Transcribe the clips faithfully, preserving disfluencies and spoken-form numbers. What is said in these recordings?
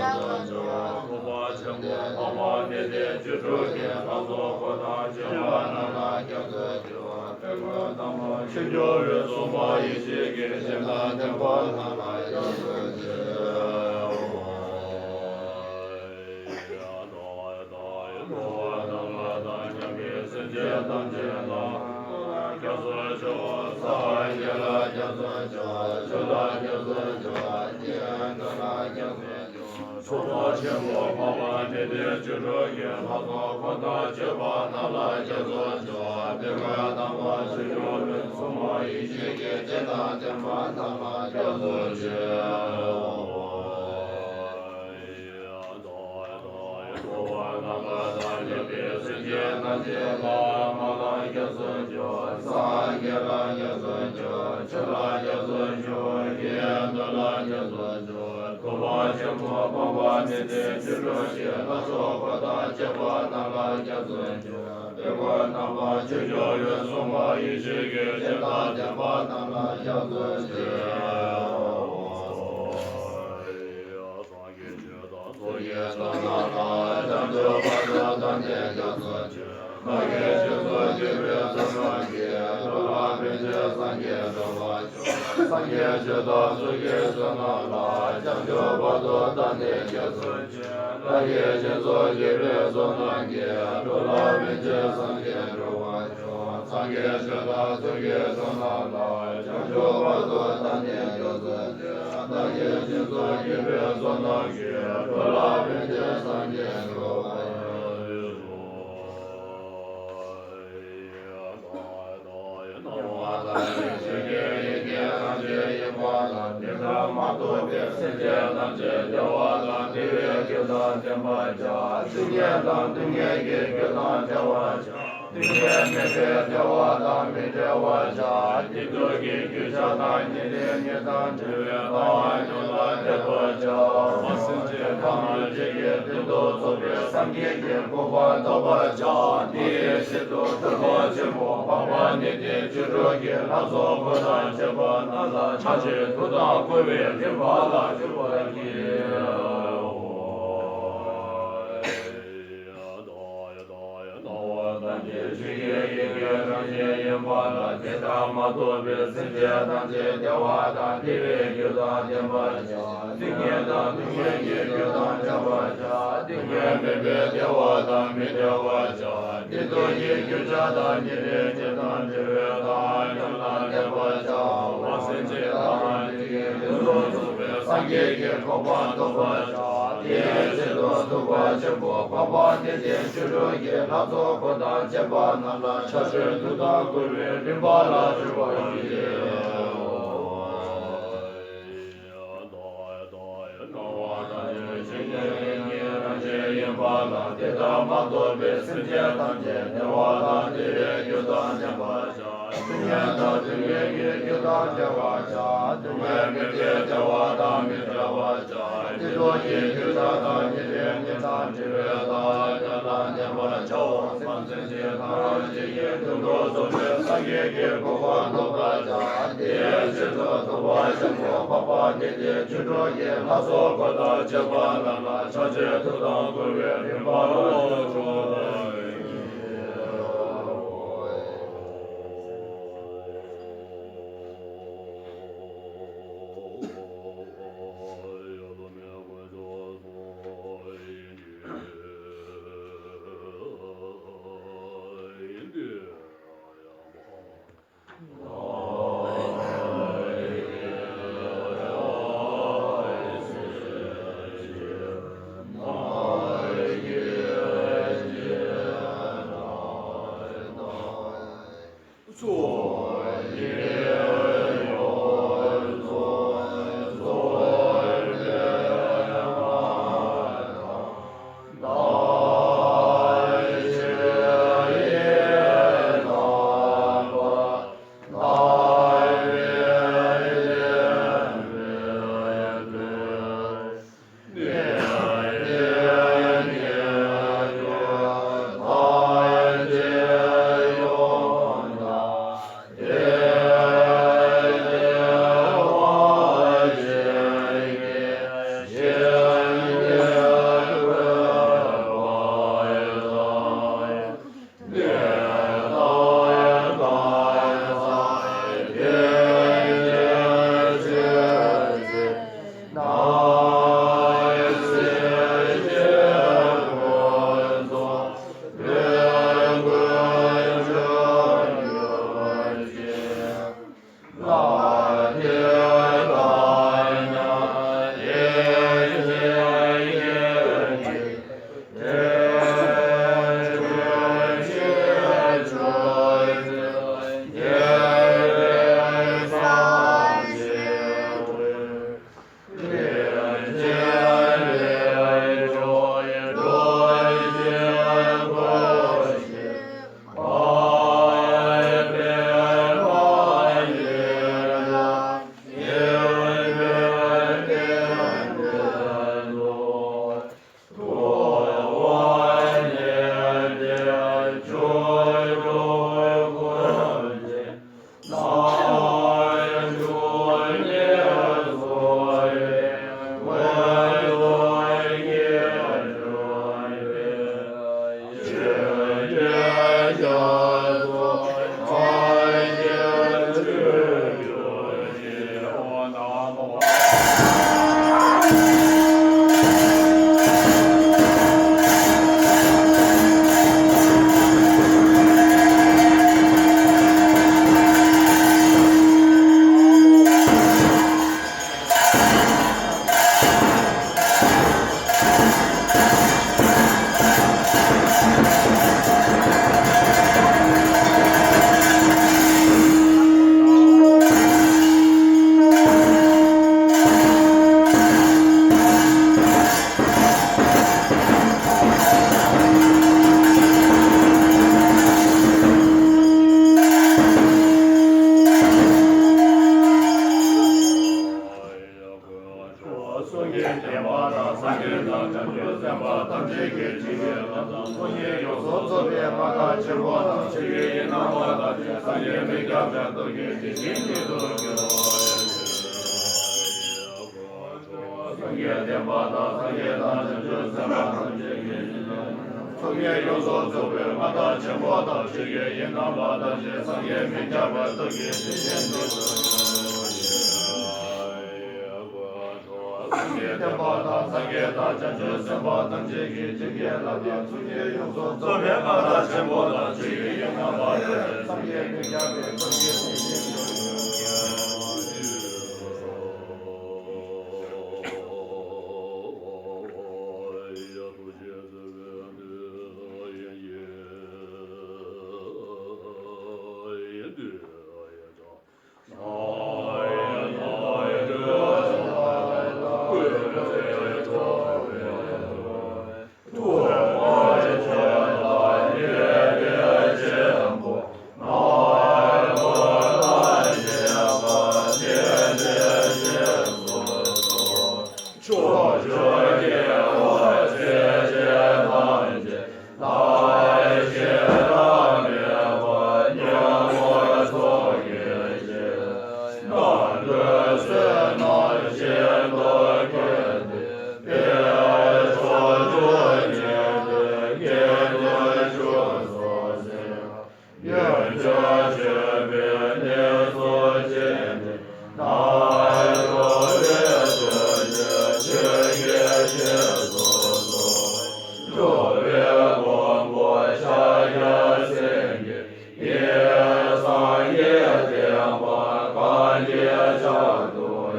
ཚོགས་པ་ཆེན་པོ་འཕགས་པ་ནི་སྟེ་བཅུ་དྲུག་གི་ལྷ་ཚོགས་འཁོར་དང་བཅས་པ་རྣམས་ལ་སྐྱབས་སུ་མཆིའོ། དེ་ཁར་དམ་པ་ཆོས་སྐྱོང་བའི་སྲུང་མ་ཡེ་ཤེས་ཀྱི་སྤྱན་དང་ལྡན་པ་རྣམས་ལ་སྐྱབས་སུ་མཆིའོ། ཐུབ་པ་ཆེན་པོ་འཕགས་པ་ནི་སྟེ་བཅུ་དྲུག་གི་ལྷ་ཚོགས་འཁོར་དང་བཅས་པ་རྣམས་ལ་སྐྱབས་སུ་མཆིའོ། དེ་ཁར་དམ་པ་ཆོས་སྐྱོང་བའི་སྲུང་མ་ཡེ་ཤེས་ཀྱི་སྤྱན་དང་ལྡན་པ་རྣམས་ལ་སྐྱབས་སུ་མཆིའོ། སངས་རྒྱས་ཆོས་དང་ཚོགས་ཀྱི་མཆོག་རྣམས་ལ་བྱང་ཆུབ་བར་དུ་བདག་ནི་སྐྱབས་སུ་མཆི། བདག་གིས་སྦྱིན་སོགས་བགྱིས་པའི་བསོད་ནམས་ཀྱིས། འགྲོ་ལ་ཕན་ཕྱིར་སངས་རྒྱས་འགྲུབ་པར་ཤོག་སངས་རྒྱས་ཆོས་དང་ཚོགས་ཀྱི་མཆོག་རྣམས་ལ། བྱང་ཆུབ་བར་དུ་བདག་ནི་སྐྱབས་སུ་མཆི། བདག་གིས་སྦྱིན་སོགས་བགྱིས་པའི་བསོད་ནམས་ཀྱིས། འགྲོ་ལ་ཕན་ཕྱིར་སངས་རྒྱས་འགྲུབ་པར་ཤོག་སངས་རྒྱས་ཆོས་དང་ཚོགས་ཀྱི་མཆོག་རྣམས་ལ། བྱང་ཆུབ་བར་དུ་བདག་ནི་སྐྱབས་སུ་མཆི། བདག་གིས་སྦྱིན་སོགས་བགྱིས་པའི་བསོད་ནམས་ཀྱིས། འགྲོ་ལ་ཕན་ཕྱིར་སངས་རྒྱས་འགྲུབ་པར་ཤོག་སྣང་བ་དང་ཆོས་ཀྱི་ཡུལ་གྱི་རང་བཞིན་ཡིན་པ་ལ། དེ་ལྟར་མ་རྟོགས་པའི་སེམས་ཅན་ཐམས་ཅད་བདེ་བ་དང་བདེ་བའི་རྒྱུ་དང་ལྡན་པར་བྱ། སྡུག་བསྔལ་དང་སྡུག་བསྔལ་གྱི་རྒྱུ་དང་བྲལ་བར་བྱ། སྡུག་བསྔལ་མེད་པའི་བདེ་བ་དང་མི་འབྲལ་བར་བྱ། སྡིག་སྡུག་གི་རྒྱུ་ཆགས་སྡང་གཉིས་ལས་ཉེས་དང་བྲལ་བའི་ལྟ་བ་ཉམས་ལ་འདྲེན་པར་བྱ། སེམས་ཅན་ཐམས་ཅད་ཀྱི་དོན་དུ་ཚོགས་པའི་སངས་རྒྱས་ཀྱི་གོ་འཕང་ཐོབ་པར་བྱ། དེའི་ཆེད་དུ་ཐུབ་པ་ཆེན་པོ་འཕགས་པ་ནི་སྟེ་བཅུ་དྲུག་གི་ལྷ་ཚོགས་འཁོར་དང་བཅས་པ་རྣམས་ལ་ཕྱག་ཕྱི་ཐུགས་དམ་བསྐུལ་བའི་རིམ་པ་ལ་འཇུག་པར་བགྱིའོ། སྣང་བ་དང་ཆོས་ཀྱི་ཡུལ་གྱི་རང་བཞིན་ཡིན་པ་ལ། དེ་ལྟར་མ་རྟོགས་པའི་སེམས་ཅན་ཐམས་ཅད་བདེ་བ་དང་བདེ་བའི་རྒྱུ་དང་ལྡན་པར་བྱ། སྡུག་བསྔལ་དང་སྡུག་བསྔལ་གྱི་རྒྱུ་དང་བྲལ་བར་བྱ། སྡུག་བསྔལ་མེད་པའི་བདེ་བ་དང་མི་འབྲལ་བར་བྱ། སྡིག་སྡུག་གི་རྒྱུ་ཆགས་སྡང་གཉིས་ལས་ཉེས་དང་བྲལ་བའི་ལྟ་བ་ཉམས་ལ་འདྲེན་པར་བྱའོ། སེམས་ཅན་ཐམས་ཅད་ཀྱི་དོན་དུ་ཚོགས་པའི་སངས་རྒྱས་ཀྱི་གོ་འཕང་ཐོབ་པར་བྱ། དེའི་ཆེད་དུ་ཐུབ་པ་ཆེན་པོ་འཕགས་པ་ནི་སྟེ་བཅུ་དྲུག་གི་ལྷ་ཚོགས་འཁོར་དང་བཅས་པ་རྣམས་ལ་ཕྱག་ཕྱིར་ཐུགས་དམ་བསྐུལ་བའི་རིམ་པ་ལ་འཇུག་པར་བགྱིའོ། སྣང་བ་དང་ཆོས་ཀྱི་ཡུལ་གྱི་རང་བཞིན་ཡིན་པ་ལ། དེ་ལྟར་མ་རྟོགས་པའི་སེམས་ཅན་ཐམས་ཅད་བདེ་བ་དང་བདེ་བའི་རྒྱུ་དང་ལྡན་པར་བྱ། སྡུག་བསྔལ་དང་སྡུག་བསྔལ་གྱི་རྒྱུ་དང་བྲལ་བར་བྱ། སྡུག་བསྔལ་མེད་པའི་བདེ་བ་དང་མི་འབྲལ་བར་བྱ། སྡིག་སྡུག་གི་རྒྱུ་ཆགས་སྡང་གཉིས་ལས་ཉེས་དང་བྲལ་བའི་ལྟ་བ་ཉམས་ལ་འདྲེན་པར་བྱའོ། སེམས་ཅན་ཐམས་ཅད་ཀྱི་དོན་དུ་ཚོགས་པའི་སངས་རྒྱས་ཀྱི་གོ་འཕང་ཐོབ་པར་བྱ། དེའི་ཕྱིར་དུ་ཐུབ་པ་ཆེན་པོ་འཕགས་པ་ནི་སྟེ་བཅུ་དྲུག་གི་ལྷ་ཚོགས་འཁོར་དང་བཅས་པ་རྣམས་ལ་ཕྱག་ཕྱིར་ཐུགས་དམ་བསྐུལ་བའི་རིམ་པ་ལ་འཇུག་པར་བགྱིའོ། གསུང་གི་བདེན་པ་དང་སངས་རྒྱས་དང་བྱང་ཆུབ་སེམས་དཔའ་ཐམས་ཅད་ཀྱི་བྱིན་གྱིས་བརླབས་དང་། ཚོགས་གཉིས་ཡོངས་སུ་རྫོགས་པའི་མངའ་བདག་ཆེན་པོ་དང་། ཆོས་ཀྱི་དབྱིངས་རྣམ་པ་ཐམས་ཅད་སངས་རྒྱས་མི་འཁྱམས་པའི་སྟོབས་ཀྱིས་ཇི་བཞིན་ཉིད་དུ་གྱུར་པར་ཤོག། གསུང་གི་བདེན་པ་དང་སངས་རྒྱས་དང་བྱང་ཆུབ་སེམས་དཔའ་ཐམས་ཅད་ཀྱི་བྱིན་གྱིས་བརླབས་དང་། ཚོགས་གཉིས་ཡོངས་སུ་རྫོགས་པའི་མངའ་བདག་ཆེན་པོ་དང་། ཆོས་ཀྱི་དབྱིངས་རྣམ་པ་ཐམས་ཅད་སངས་རྒྱས་མི་འཁྱམས་པའི་སྟོབས་ཀྱིས་ཇི་བཞིན་ཉིད་དུ་གྱུར་པར་ཤོག། གསུང་གི་བདེན་པ་དང་སངས་རྒྱས་དང་བྱང་ཆུབ་སེམས་དཔའ་ཐམས་ཅད་ཀྱི་བྱིན་གྱིས་བརླབས་ཏེ། ཚོགས་གཉིས་ཡོངས་སུ་རྫོགས་པའི་མངའ་བདག་ཆེན་པོ་དང་། ཆོས་ཀྱི་དབྱིངས་རྣམ་པ་ཐམས་ཅད་སངས་རྒྱས་མི་འཁྱམས་པའི་སྟོབས་ཀྱིས་ཇི་བཞིན་ཉིད་དུ་གྱུར་པར་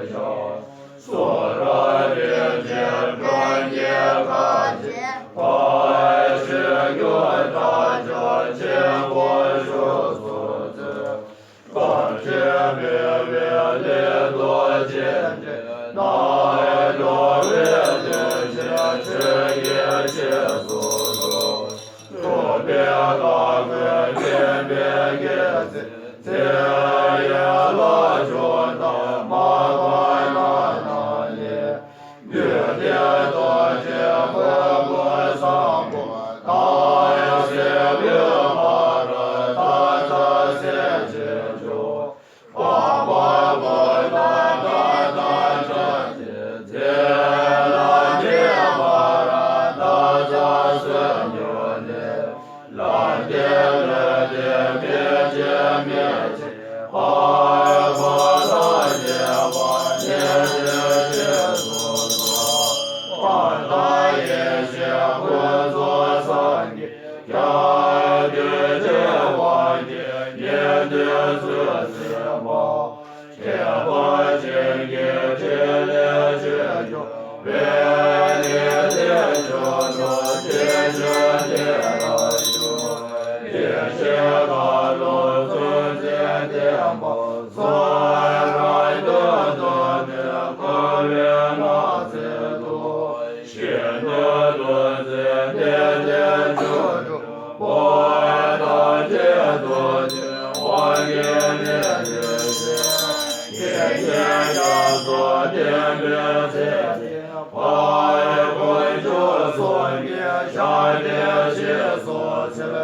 ཤོག། གསུང་རབ་བདེ་ཆེན་འབྱུང་གནས་ཁ་ཅིག་ཕར་ཕྱིན་གྱུར་དགྲ་བཅོམ་ཆེན་པོ་བཞུགས་སུ་གསོལ། བར་ཆད་མེད་པའི་ལེགས་ཐོགས་ཅན་ཏེ། ནམ་མཁའ་འགྲོ་བའི་དོན་ཆེན་ཆོས་ཀྱི་རྗེས་སུ་འགྲོ། ཐུབ་པའི་བཀའ་བསྒོས་བསྟན་པའི་སྐྱེད་ཚལ། ཚེ་ཡི་ལྷ་མཆོག་དང་མ་ག་དྷ་རྣམས་ལས། བདུད་སྡེ་དོ་ཤལ་གོས་གོས་བཟང་པོ་དང་། སྲིད་པའི་མ་ར་དྭ་ཚ་སྲས་ཆེན་མཆོག་པདྨ་དགོངས་དང་ཏནྟ་ཅན་ཏེ། ཚེ་ལ་ནི་མ་ར་དྭ་ཚ་གསོལ་འདེབས་ནས། ལམ་འདི་ལུས་འདི་མི་བརྗེད་མི་ཆད། ཕ་མ་དང་ཉེ་བར་གནས་འདིར་རྗེས་སུ་འགྲོ། བར་དང་ཡེ་ཤེས་ཀུན་རྫོགས་སངས་རྒྱས། རྒྱལ་བའི་ཆེ་བ་ཉིད་ཉིད་དུ་བརྗོད་ཟིན་པ། ཁྱད་པར་ཅན་གྱི་ཕྲིན་ལས་ཆོས་སྐྱོང་བའི་ཉིད་དེ་ཆོས་སྐྱོང་དེ་ཆོས་དེ་ལ་ཞུགས། ཡེ་ཤེས་མཁའ་ཀློང་ཚུལ་འཛིན་བརྟན་པ། གསུང་རབ་ཏུ་ཏུ་ནས་བསྐོར་བའི་སྔགས་ཚིག་ཏུ། ཤིན་ཏུ་གདུང་འཛིན་གཏན་བརྟན་སྤྱོད་འགྲོ་བོ། ཐམས་ཅད་ཐུགས་ཀྱི་དབང་གིས་ནི་ལུས་བཞེས། དགེ་བསྙེན་རྒྱ་མཚོ་བསྟན་པའི་ཚད་ལྡན་པ། དཀོན་མཆོག་གསུམ་གྱི་ཞབས་འདེགས་ཞེས་སུ་འཚལ།